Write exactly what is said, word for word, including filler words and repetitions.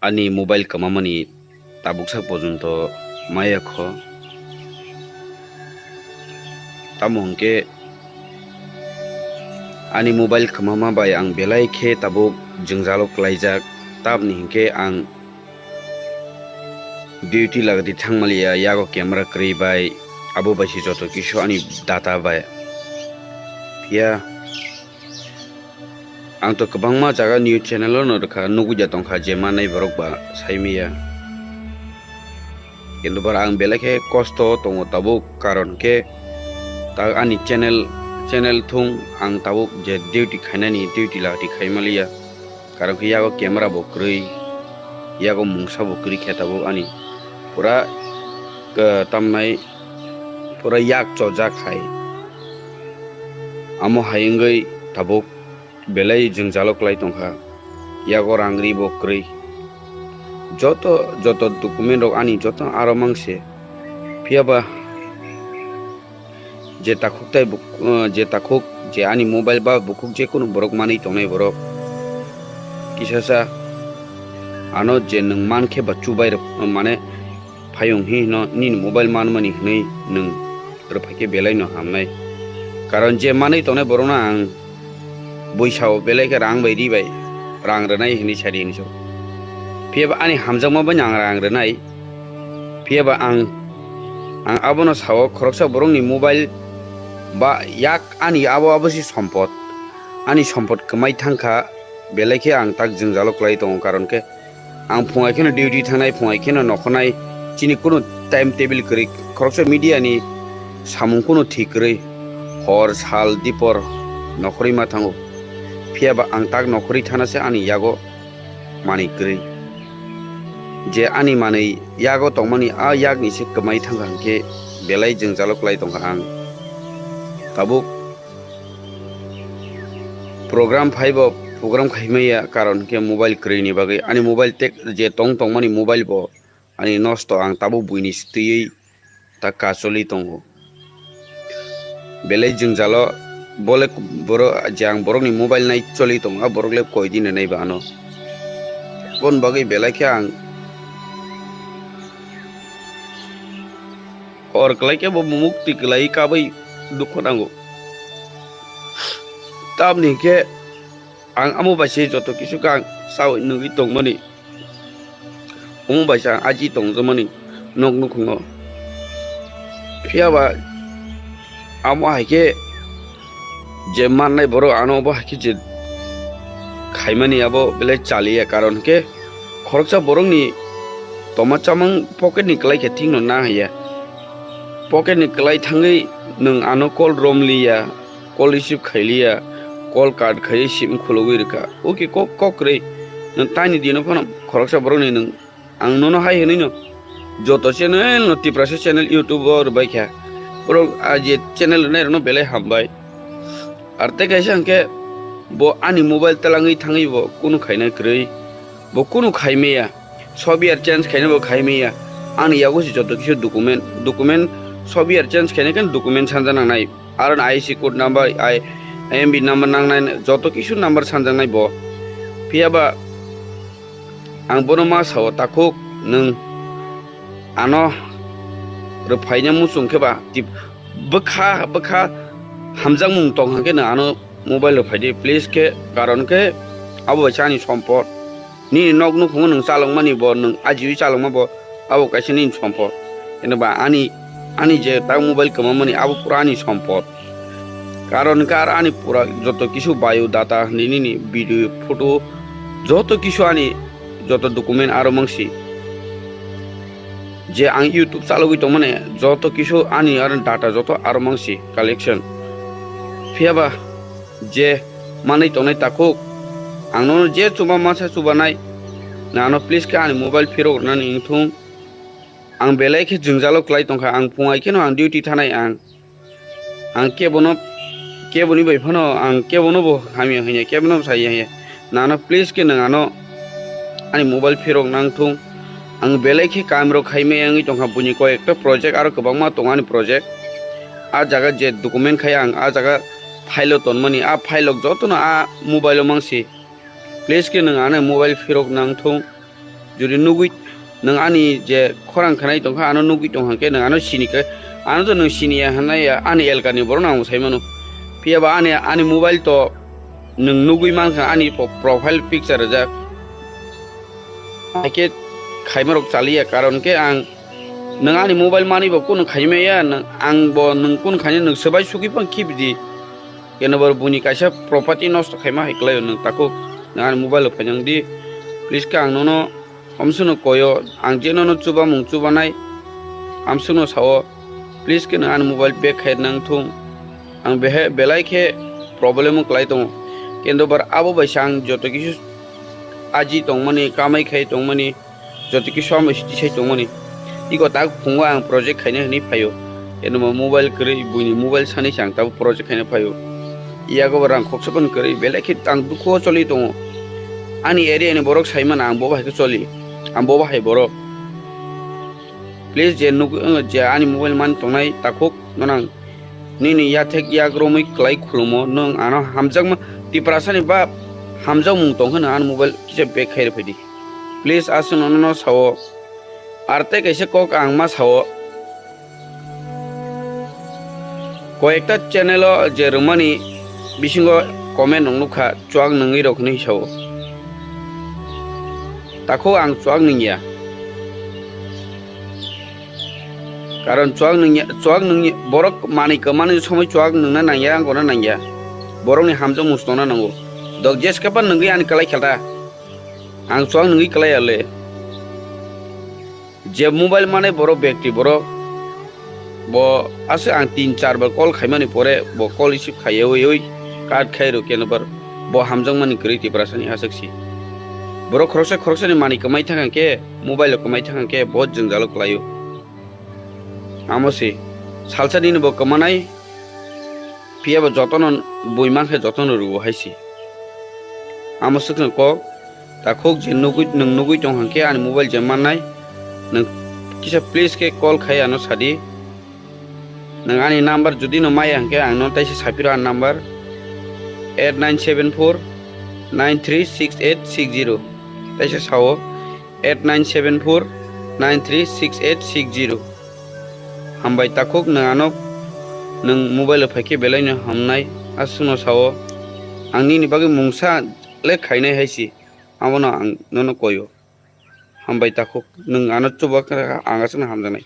Ani mobile kwmamani tabuksa porjonto maya kho. Tamo hwnkhe ani mobile kwmama bai ang belai khe tabuk jwngjalo klaijak. Tamni hwnkhe ang duty lagadi thangmaliya, yago camera kwrwi bai, abo bai se joto kisu ani data bai. Phiya ang to kwbangma jaga news channel-o no rwkha, nugwi ya tongkha je manai borok ba saimaya. Kintu bar ang belai khe kosto tongo tabuk, karon khe ta ani channel, channel thung ang tabuk je duty khainani, duty lagadi khaimaliya. Karon khe yago camera bo kwrwi, yago mungsa bo kwrwi khe tabuk ani pura, eh, tamnai pura yak chojak hai. Amo hai wngwi tabuk belai jwngjalo kwlai tongkha. Yago rang ri bo kwrwi. Joto, joto document rok ani joto aro mangse. Phiya ba je takhuk tai buk-, uh, je takhuk je ani mobile ba bukhuk je kunu borok manwi tongnai borok. Kisasa ano je nwng man khe ba chubai rw-, mane phayung hi hino nini mobile manmani hwnwi nwng rwphai khe belai no hamnai. Karon je manwi tongnai borokno ang buisao belai khe rang bai ri bai rang rwnai hwnwi sadi hwnwi sa. Phiya ba ani hamjakma bai no ang rang rwnai. Phiya ba ang, ang abono sao khoroksa borokni mobile ba yak ani abo abo si sompot. Ani sompot kwmai thangkha, belai khe ang tak jwngjalo kwlai tongo, karon khe ang phungai kheno duty thangnai, phungai kheno nokho nai, chini kunu time table kwrwi. Khoroksa media ni samung kunu thik kwrwi, hor sal dipor nokhorwi ma thango. Phiya ba ang tak nokhorwi thana se ani yago manwi kwrwi. Je ani manwi yago tongmani a yakni se kwmai thangkha hwnkhe belai jwngjalo kwlai tongkha ang. Tabuk program phaibo program khaimaya karon hwnkhe mobile kwrwini bagwi ani mobile tek je tong tongmani mobile bo ani nosto ang tabuk buini stwiwi ta kacholi tongo. Belai jwngjalo bole borok je ang borokni mobile nai choli tongo, a borok le koi dini nai ba ano. Bon bagwi belai khe ang hor kwlai khe bo mukti kwlai kabui dukhu nango. Tamni khe ang amo bai se joto kisu khe ang chaui nugui tongmani. Omo bai se ang aji tongjakmani nok nukhungo. Phiya ba amo hai khe je mannai borok ano bo hai khe je khaimani abo belai chaliya, karon khe khoroksa borokni toma chamung pocket ni kwlai khe thikno nang haiya. Pocket ni kwlai thangwi nwng ano call romliya, call receive khailiya, call cut khaiwi sim khulugwi rwkha. O khe kok, kok kwrwi. Nwng taini dino phano khoroksa borokni nwng, ang nono hai hwnwi no, joto channel no Tiprasa channel YouTube o rwbai kha. Borok a je channel rwnai rokno belai hambai. Ar tei kaisa hwnkhe bo ani mobile twlangwi thangwi bo kunu khaina kwrwi. Bo kunu khaimaya. Software change khaina bo khaimaya. Ani yago se joto kisu document, document software change khaina khe document sanja nangnai. Aro I C code number, I, I M B number nangnai, joto kisu number sanjaknai bo. Phiya ba ang bono ma sao, takhuk nwng ano rwphaina muchung khe ba tip bwkha, bwkha hamjakmung tong hwnkhe nwng ano mobile rwphai di, please khe, karon khe abo bai se ani sompot. Nini nok nukhungo nwng chalokmani bo, nwng ajiwi chalokma bo, abo kaisa nini sompot. Hwnba ani, ani je tak mobile kwmamani abo pura ani sompot. Karon khe aro ani pura joto kisu bio data hinwi nini video, photo, joto kisu ani joto document aro mangsi. Je ang YouTube chalogwi tongmani joto kisu ani aro data joto aro mangsi collection. Phiya ba je manwi tongnai takhuk, ang nono je chuba masa chubanai, nano please khe ani mobile phirok rwnani wngthung. Ang belai khe jwngjalo kwlai tongkha, ang phungai kheno ang duty thanai ang. Ang kebono, keboni bai phano ang kebono bo hamya hanya, kebono bo saya hanya. Nano please khe nwng ano ani mobile phirok nangthung. Ang belai khe kaam rok khaimaya wngwi tongkha, buini koi ekta project aro kwbangma tongo ani project. A jaga je document khai ang, a jaga file o tonmani, a file rok jotono a mobile o mangsi. Please khe nwng ano mobile phirok nangthung. Jodi nugwi nwng ani je khorang khanai tongkha, ano nugwi tong hwnkhe nwng ano sini khe, ano to nwng sini ya hwnai ya, ani elkani borok no ang sai mano. Phiya ba ani, ani mobile to nwng nugwi mankha, ani po-, profile picture rijak. Haikhe khaimarok chaliya, karon khe ang nwng ani mobile mani bo kunu khaimaya, nwng, ang bo nwng kunu khaina nwng swbai sugwi phang khibidi. Keno bo buini kaisa property nosto khaima hai kwlaio nwng takhuk, nwng ani mobile o phainang di. Please khe ang nono omsukno koyo, ang je nono chubamung chubanai, amsukno sao, please khe nwng ani mobile back khai nang thung. Ang behe belai khe problem o kwlai tongo. Kendo bar abo bai se ang joto kisu aji tongmani, kamai khai tongmani, joto kisu amo siti sai tongmani. Iko tak phungo ang project khaina hwnwi phaio. Keno mo mobile kwrwi, buini mobile sani se ang tabuk project khaina phaio. Yago bo rang khoksa phano kwrwi, belai khe ang dukhu o choli tongo. Ani area ni borok sai mano ang bo bahai khe choli, ang bo bahai borok. Please je nuk-, je ani mobile man tongnai takhuk nono ang nini yathek yak romwi kwlai khulumo, nwng ano hamjakma Tiprasani ba hamjakmung tong hwnwi ani mobile kisa back khai rw phaidi. Please aswk nono no sao. Ar tei kaisa kok ang ma sao. Koyekta channel o je rwmani bisingo comment rok nukha, chuak nungwi rok hinwi sao. Takhuk ang chuak nungya. Karon chuak nungya, chuak nungya, borok manwi kwmani somoi chuak nungna nangya, ang kono nangya. Borokni hamjakmung tongna nango. Dok jeske pan nungwi ani kwlai khelta. Ang chuak nungwi kwlai ya le. Je mobile mane borok bekti borok bo aswk ang tin char bar call khaimani pore bo call receive khaiyawi wi cut khai rw keno bar bo hamjakmani kwrwi Tiprasani aswk si. Borok khoroksa khoroksani mani kwmai thang khe, mobile o kwmai thang khe bo jwngjalo kwlaio. Amo si salsa nini bo kwmanai phiya bo jotono bui mankhe jotono rwo hai si. Amo swkang kok. Takhuk je nugwi, nwng nugwi tong hwnkhe ani mobile je mannai, nwng kisa please khe call khai ano sadi. Nwng ani number jodi no maya hwnkhe ang no taisa sapiro ani number eight nine seven four nine three six eight six zero. Taisa sao eight nine seven four nine three six eight six zero. Hambai takhuk nwng ano nwng mobile o phaikhe belai no hamnai aswkno sao. Ang nini bagwi mungsa le khainai hai si. Abono ang nono koyo. Hambai takhuk, nwng ano chuba khe ang aswkno hamjaknai.